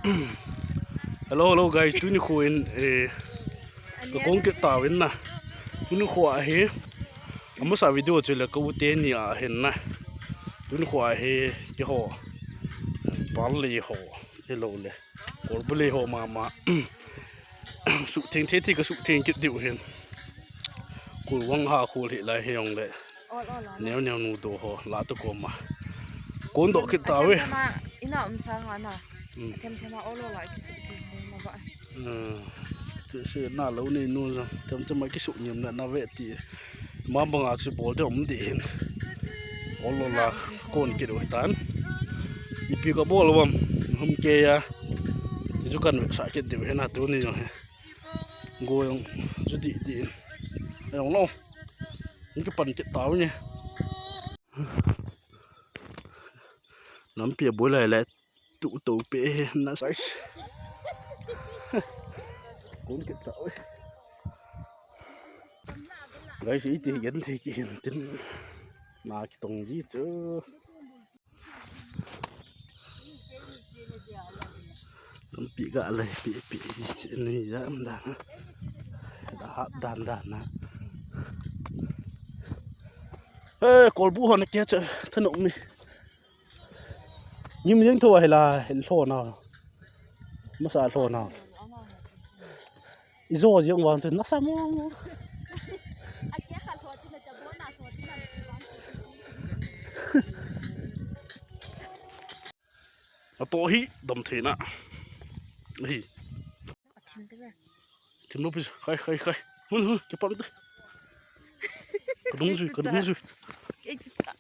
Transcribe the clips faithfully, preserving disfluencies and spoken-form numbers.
Hello, hello guys, tuni kho in, eh, ka kong kit tauvin na. Tuni kho a hi, amasa video chu le ka u teni ahin na. Tuni kho a hi, keiho, Barley ho, hello le. Kolbu lei ho mama. Suhtheng thei thei ka suhtheng kit diu hin. Kul vang ha khul hi lai hi jong le. Ol, ol, ol. Neo neo nu do ho la tu koma. Kon doh kit tauve. Athem thema ina um sang ana. Hmm. Athem thema ol ol la ki suhtheng na ba. Hmm. Ti se na lo nei nu jong. Athem thema ki suhnem na na ve ti. Mabang a chu bol de um di hin. Ol ol la kon kit u tan. Ipi ka bol vam. Hum ke ya. Ti chu kan vek sa kit diu hin a tuni jong he. Go jong chu di di. Jong lo. Ni ka pan kit tau ni. Nampi a boi lai lai tu to pe he na sai. Kon kit tau. Guys, iti gen thei ki hin tin. Na ki tong ji chu. Lampi ga lai pi pi ji ni jam dan. Da hat dan dan na. Eh, kolbu hon ke cha thanok mi. Nim jeng tho hila hil tho na. Masa tho na. Ijo jeng vang chu nasa mo. Ato hi dam theina. Hi. Athim te ve. Thim lo pis. Khai, khai, khai. Mun hu, ke pam te. Kadung jui, kadung jui. Ke cha.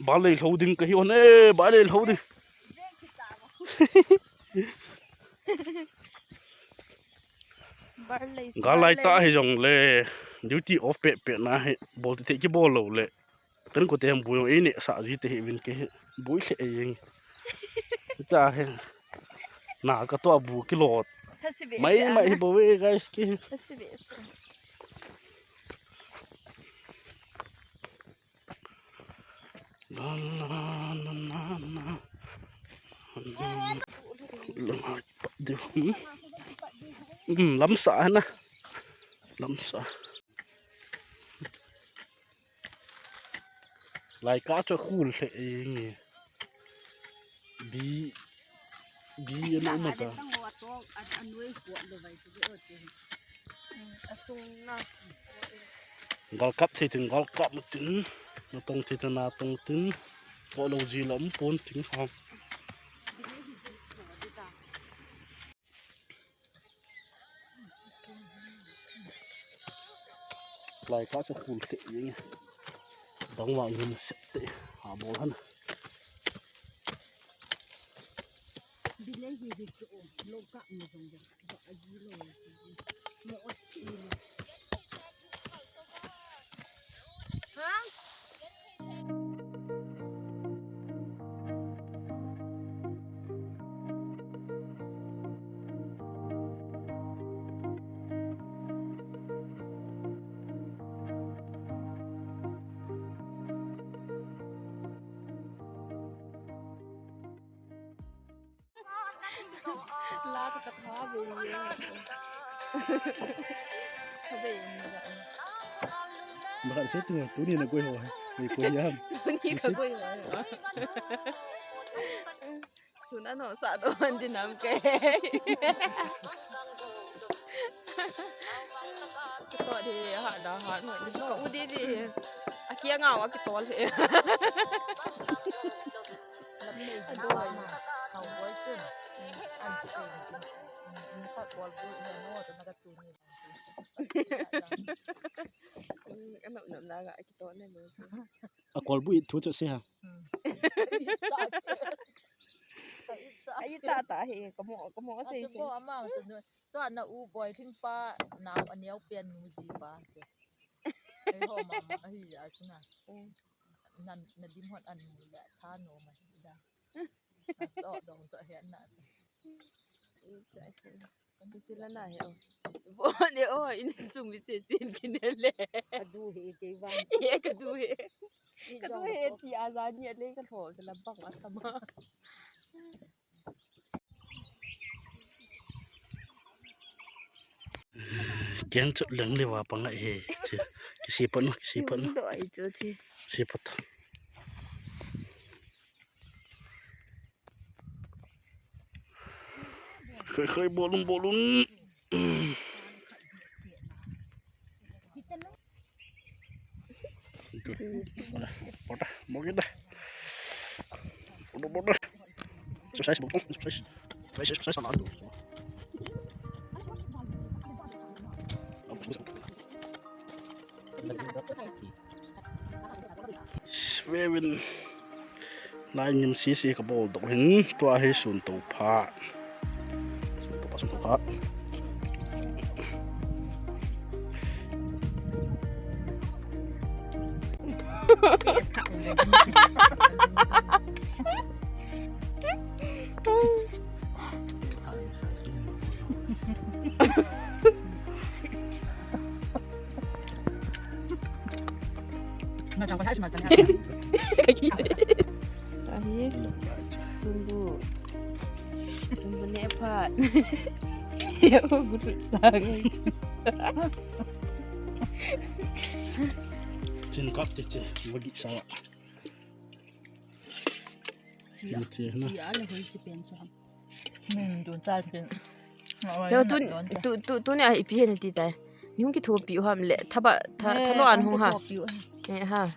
Ba lei lo ding ka hi on e, ba lei lo ding. Gal lai ta hi jong le duty off pe pe na hi bol ti thei ki bol lo le. Kan ko te ham bu ei ne sa ji te hi vin ke bu se ei. Cha he. Na ka to bu ki lot. Mai mai hi bo ve guys ki. La la la la la. La la de. Hmm, lamsa na. Lamsa. Lai ka chu khul hle e nge. Bi, bi ana um ta. Gal kap thei tin gal kap tin. Na tong thei tin na tong tin. Ko lo ji lam pon tin ha. Lai ka chu khul hle jeng e. Dang vang hin set te. Ha bol han. Bilei hi hi chu lo ka mo jong jong. Ba a ji lo. Mo ot ki lo. Ha? La chu ka tha ve ye. Tha ve ye ni la. Ba se tu, tuni na koi ho hai. Koi koi ham. Tuni ka koi ho. Sun ano sa do man din nam ke. Kito di ha da ha no. U di di. Aki ngau aki tol he. A kolbu i thu chu se ha. Ai ta ta he, kamo kamo se se. Ko ama tu nu. To na u boi thing pa na a neo pian nu ji pa. Ai ho mama ahi a chu na. Na, na dim hon an mu le tha no ma hi da. To dong to he na. Chila na he o. Bo ne o in sung mi se sin kin le. Ka du he ke van. Ye ka du he. Ka du he ti a za ni le ka tho la bang a tama. Keng chu leng le va pa ngai he. Che. Kisi pa no, kisi pa no. Siu do ai chu che. Si pa ta. Khai, khai, bolun, bolun. Good. Bora, bora, bora. Bora, bora. Exercise, bora, exercise. Exercise, exercise, sana. Vevin, lai ngim sisi ka bol doh hin, tua hi sun to pha. Sun to pha, sun to pha. Ahi. Sundu. Sundu ne phat. Ye o guru sang. Chin kap che che. Wagi sawa. Chi a, chi a le hoi chi pen cho. Hmm, don cha ken. Yo, tu, tu, tu, tu ne a ipi hen ti tai. Ni hung kithopi u ham le, thaba, tha, eh, thalo an hung ha. Kithopi u. Eh, ha.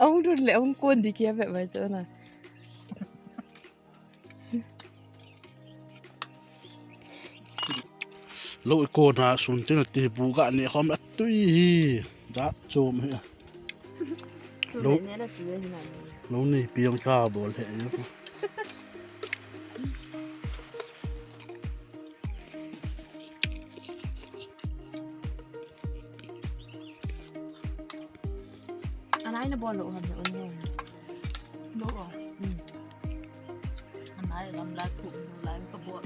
Ahung run le, ahung kon di kia be mai cho na. Lo i kona sun tin a ti bu ga ne khom a tui hi. Jat chom hi. Lo, lo ni piang ka bol he. Anai na bol lo ham na un. Lo. Hmm. Anai gamla khu lai ka bol.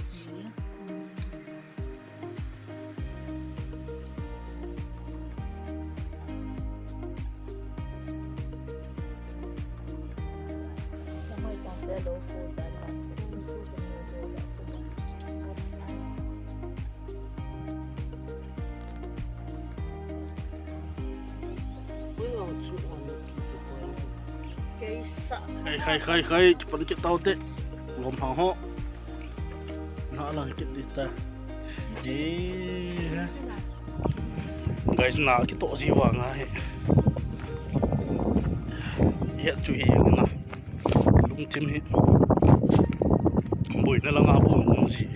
Khai, khai, khai, khai, kipan kit tau te. Lom hang ho. Na lang kit di ta. Di. Guys, na kito ji wa nga he. Ya chu hi na. Lungthim hi. Boina langa bol nung si.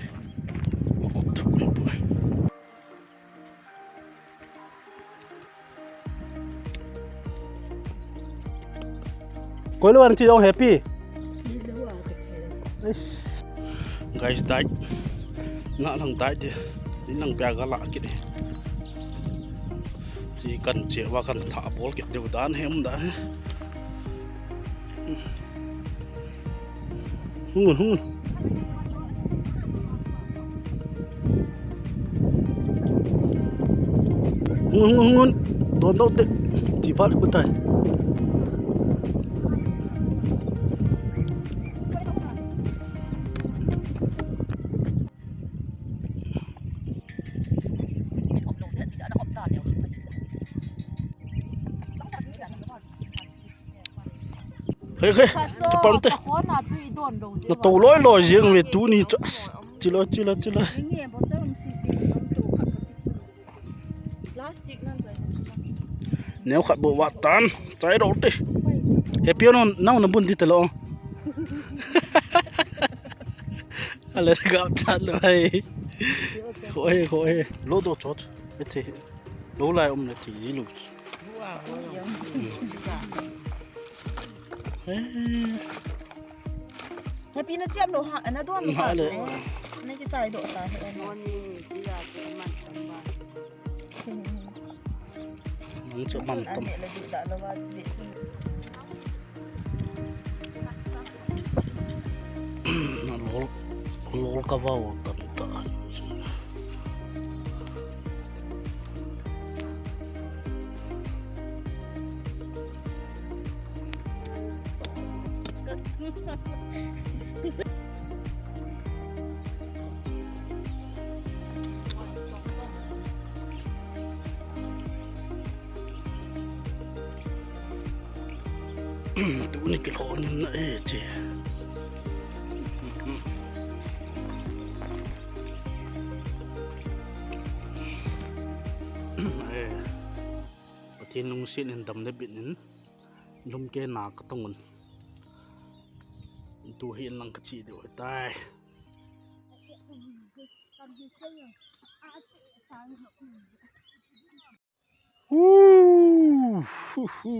Koi lo an chi jong happy. Eish. Guys, dai. Na lang dai de. Ni lang pia ga la kit de. Chi kan che wa kan tha bol kit de dan hem dan. Hung un, hung un. Hung un, hung un, hung un. Don dau te. Chi pal ku tai. Hei, hei, chapang te. Na to loi loi jeng ve tuni chu. As, chilo, chilo, chilo. Neo khat bo wa tan, chai ro te. Happy no, nau na bun di te lo. Ale ga chat lo hai. Khoi, khoi. Lo do chot. Ete. Lo lai um na ti ji lu. Happy na chiam lo ha, na don lo ha le. Na ki chai do ta he. Nang chu mam tam. Na lol, lol ka vau tam ta. Tuni kilhon na e che. Eh, Pathen lungset in dam le bit in lum ke na ka tong un. Tu hi lang ka chi deu tai. Uh, hu, hu.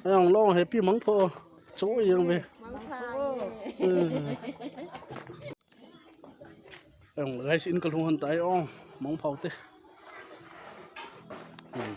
Ayong long happy mangpho. Cho yang ve. Hmm. Ayong guys, in kalhung han tai ong mangpho te. Hmm,